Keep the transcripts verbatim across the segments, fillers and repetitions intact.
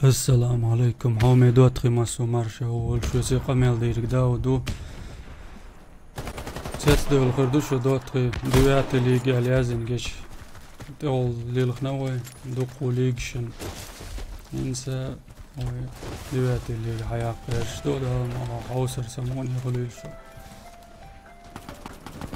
Ассаламу алейкум. Хьоме доттагӀий, массо марша волаш, шуца къамел дийриг Дауд ду. Цецдевлла хир ду шо, доттагӀий, девятая лига аьлла яздина геча. ТӀехула лилхна вай, дуккха лигашна. ХӀинца вай девятая лига хьаяккха гӀерташ ду, Дала мукъалахь, хьовсар самукъане хуьлийла шо.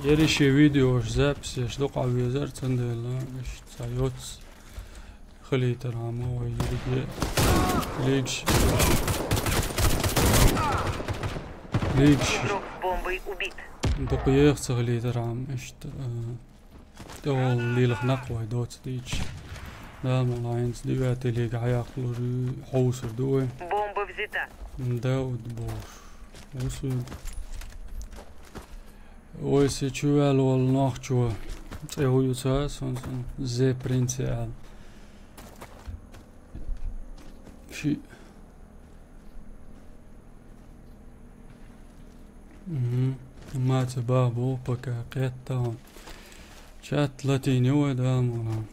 Ери ши видеош, записеш дукха везар, цундела иштта цхьа йоц хилийтархьама вай йириге лигаш. Лигаш. Игрок с бомбой убит. Дукха еха ца хилийтархьама иштта, э, тӀехула лилхна-кх вай доцца дийцаш. Дала мукъалахь, хӀинца девятая лига хьаяккхалур хьовсар ду вай. Бомба взята. Дауд бохуш. Вусу. Вай се чу ваьлла волу нохчо цӀе хӀу ю ца, сон, сон, The Prince аьлла. Ши. Мгм. Ма ца бахьа боху, пока кхетта хьуна. Чат латийна ю вай, Дала мукъалахь.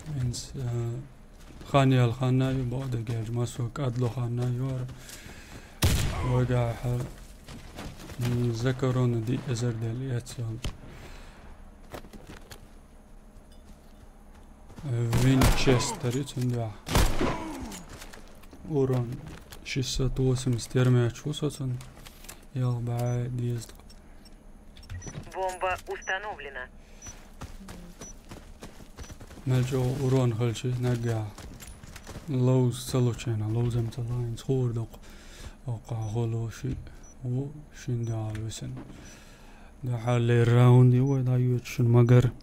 ХӀинца, а, Хан яьлла хан а ю, бакъдерг аьлча, массо кӀадло хан а ю хӀара. Вайгахь, м, за корона диъ эзар делла эццахь. Винчестер ю цундела. Урон шестьсот восемьдесят термеш ву со цунна. Ялх бӀе дезткъа. Бомба установлена. Мел чӀогӀа урон хилча наггахь ловза ца лучу хенахь, ловзам ца лайна, хӀинца хуур доккху. Оккхахь хӀоло шиъ ву, шина дуьхьал висина. Дуьхьал раунд ю вай дӀайоьцуш шуна, магар.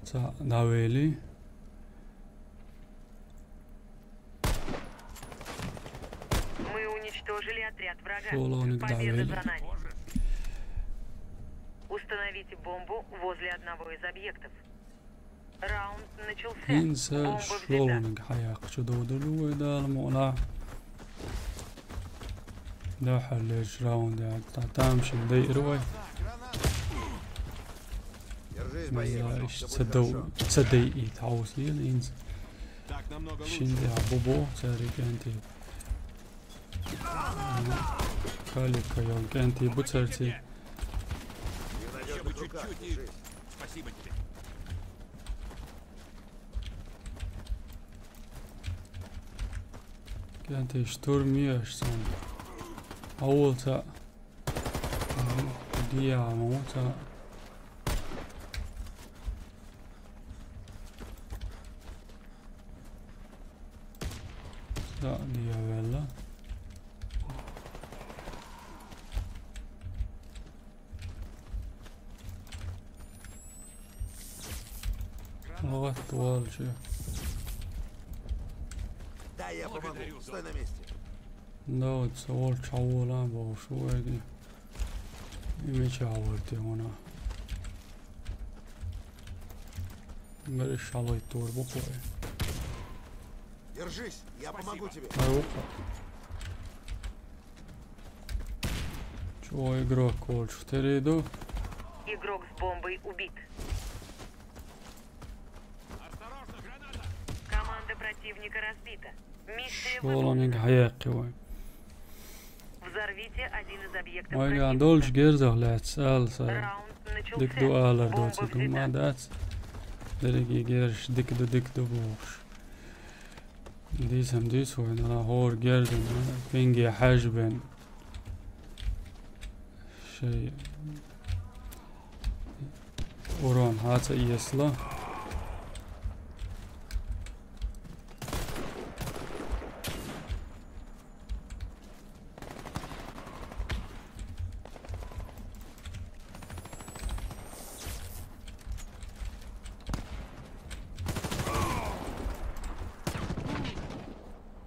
Цхьаъ дӀавели. Мы уничтожили отряд врага. ШолгӀаниг дӀавели. Победа за нами. Установите бомбу возле одного из объектов. Раунд начался. ХӀинца шолгӀаниг хьаяккха чу довдур ду вай, Дала мукъалахь. Дуьххьарлерчу раундехь тамашийна дайира вай. Валла, иштта ца дов-, ца дайийта хьовсийла хӀинца. Шина тӀехь бу боху цаьрга кӀентий. Калика йолу кӀентий бу цаьрций. КӀентий, штурм еш санна. Авал ца. Диа ма ву ца. Да, диа велла. Вот, волчу. Да, я помогу. Стой на месте. Да, вот, волчу хьавола бохуш ву вайга. И мича хьаварте вана. Бериш хьалайтор бу кхой. Держись, я помогу тебе. Ай, опа. Чо игрок волчу тере ду? Игрок с бомбой убит. Команда противника разбита. Миссия выполнена. ШолгӀаниг хьаяккхи вай. Взорвите один из объектов противника. Вайгахь долчу герзах лаьцна ала сан. Раунд начался. Дика ду алар доцург хӀума дац. Дерриге герзаш дика ду, дика ду бохуш. Дийцам дийца вайна, хӀора герзана пинге хьаьжбен. Шайн урон хьаца эцла.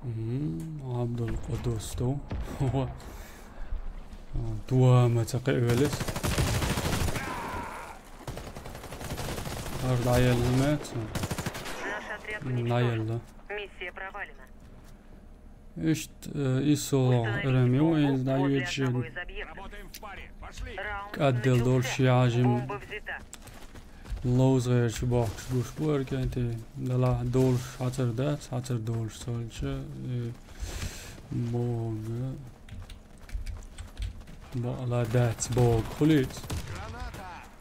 Мгм, Абдулкъудус ду. Туама ца кхиъвелис. Ар дӀаелла меца. Наш отряд уничтожен. ДӀаелла. Миссия провалена. Иштта, э, иссо эрам ю, хӀинца дӀайоьдуш. Работаем в паре. Пошли. Раунд начался. КӀаддел долуш ши хьажим. Бомба взята. ЛовзагӀерчу бохкуш гуш бу эркенти, далахь долуш хьацар дац, хьацар долуш цолча, э, бога. Бакъала дац боху хуьлийца.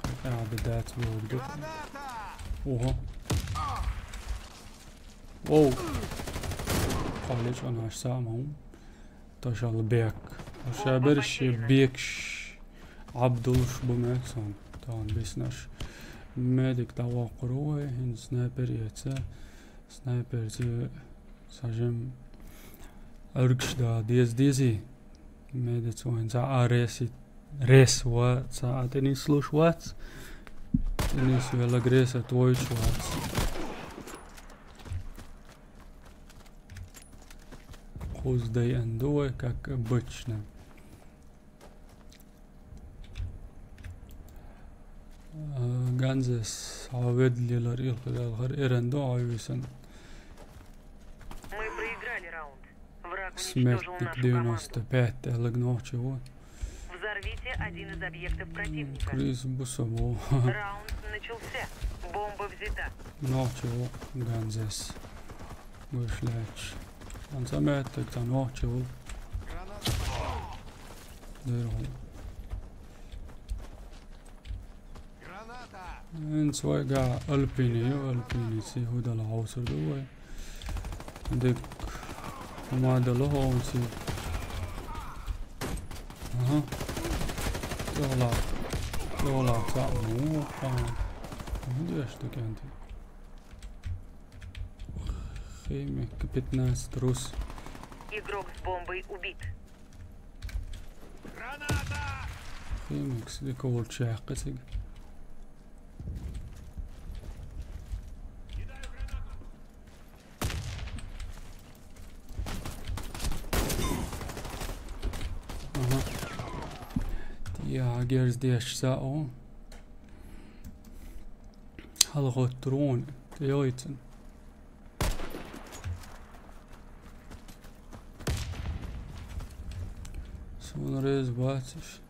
Кхин тӀаьхьа дац боху дукха. Ого. Оу. Кхоллича наш сама хӀума. Ташал бек. Ша берш бекш. Абдулш бу меца. Тан биснаш. Медик тӀавоккхур ву вай, хӀинца снайпер эца. Снайперца сажем Ӏуьргаш да деза дезий. Медаца вайн ца а реси-, рес ва, ца а тӀе нислуш вац. ТӀе нисвелла греса тойчу вац. Кхуздай ан ду вай, как обычно. А, Ганзес, хьо ведлилар илхилалхар эран ду хьо висан. Мы проиграли раунд. Враг уничтожил нашу команду. Смертник девяносто пять, элаг нохчи ву. Взорвите один из объектов противника. Крис бу со бу. Раунд начался. Бомба взята. Нохчи ву Ганзес. Гуш лаьч. Ан ца меттиг ца нохчи ву. Дерху. Эн цвайга Альпини ю, Альпини си хӀу дала хьовсур ду вай. Дик хӀума дала хьовсур. Аха. Чола. Чола ца му хан. ХӀун деш ду кенти? Химик пятнадцать рус. Игрок с бомбой убит. Граната! Химикс дика волчу яьккхи цига. Кидаю гранату! Ага. Я герз деш сао. Хьала гӀоттур вуни, тӀейойтан. Суна реза бац уьш.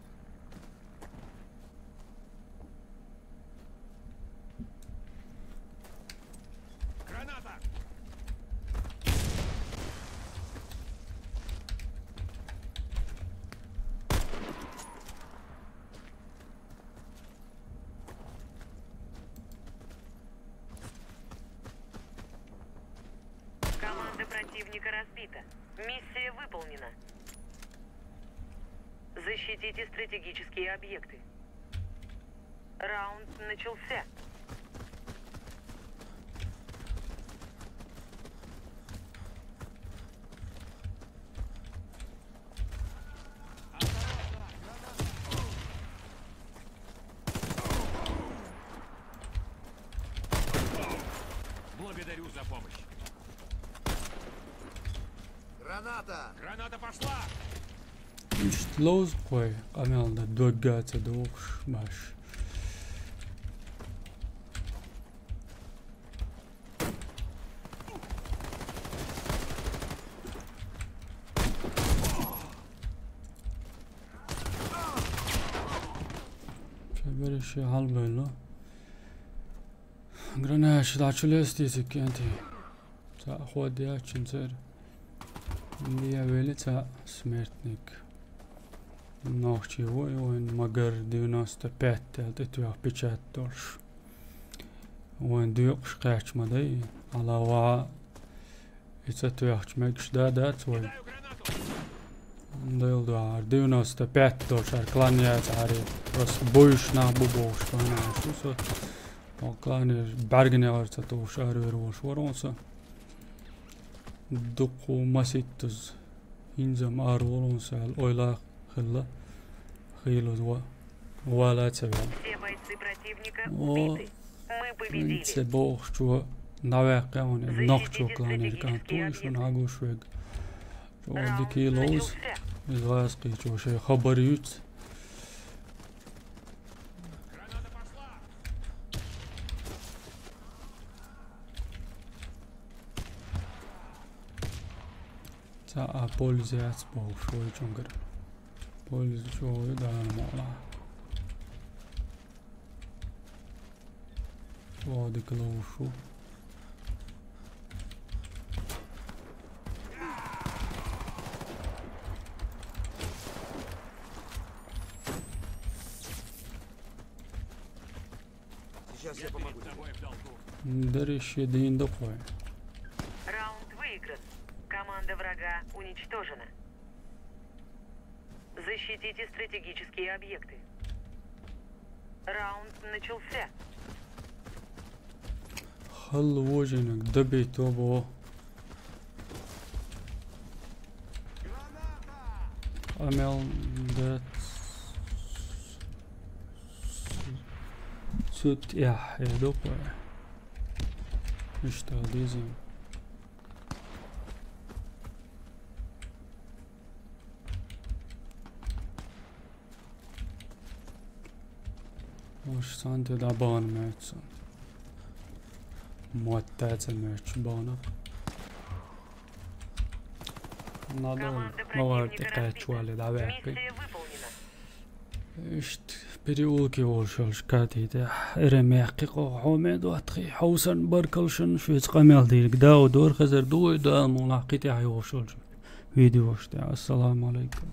Граната! Команда противника разбита. Миссия выполнена. Защитите стратегические объекты. Раунд начался. Благодарю за помощь. Граната! Граната пошла! Иштта ловза кхой, къамел дан догга ца дохуш баш. Ша берриш хьалабевлла. Гранаша дӀа чу лестийца кенти. Цхьаъ хӀода яьччина церан. Дия вели цхьаъ смертник. Нохчий ву и вайн, магар девяносто пять аьлла тӀетоьхна печать долуш. Вайн доькъуш кхаьчча ма дай, хьала ваха и ца тоьхча мегаш да дац вай. Дайла дуьхьара девяносто пять долуш ара клан яц ари. Просто буьйш нах бу бохуш клан яц шу со. О, кланера бӀаьрганегӀар ца тухуш аравер волуш вара хьуна со. Дукха маситтаза хӀинца-м араволу хьуна со аьлла ойла хилла. Хийлаза ва-, вала а ца ваьлла. Все бойцы противника убиты. Мы победили. О, хӀинца бохучо дӀаваьккхи хьуна, нохчо кланера кӀант ву и шуна хьагуш верг. ЧӀогӀа дика ловза. Иза вазкхийчо шайн хабар юьйцу. Цхьа а польза яц бохуш вай чуьнгара. Польза чӀогӀа ю Дала мукъалахь. О, дика ловуш ву. Сейчас я помогу тебе. Дариш я дийна дукха вай. Раунд выигран. Команда врага уничтожена. Защитите стратегические объекты. Раунд начался. Хал вожинок добить обо. Амел да цут я хедопа. Ишта дизим. Уж санте да бан меца. Мотта це меч бана. Надо. Команда противника разбита. Мавар ти качвали да вепи. Миссия выполнена. Ишт переулки волшалш катите. Эре мякки ко хоме дуатхи. Хаусан баркалшан шуц камел дилг дау дор хазар дуй да мулакити ай волшалш. Видео ште. Ассаламу алейкум.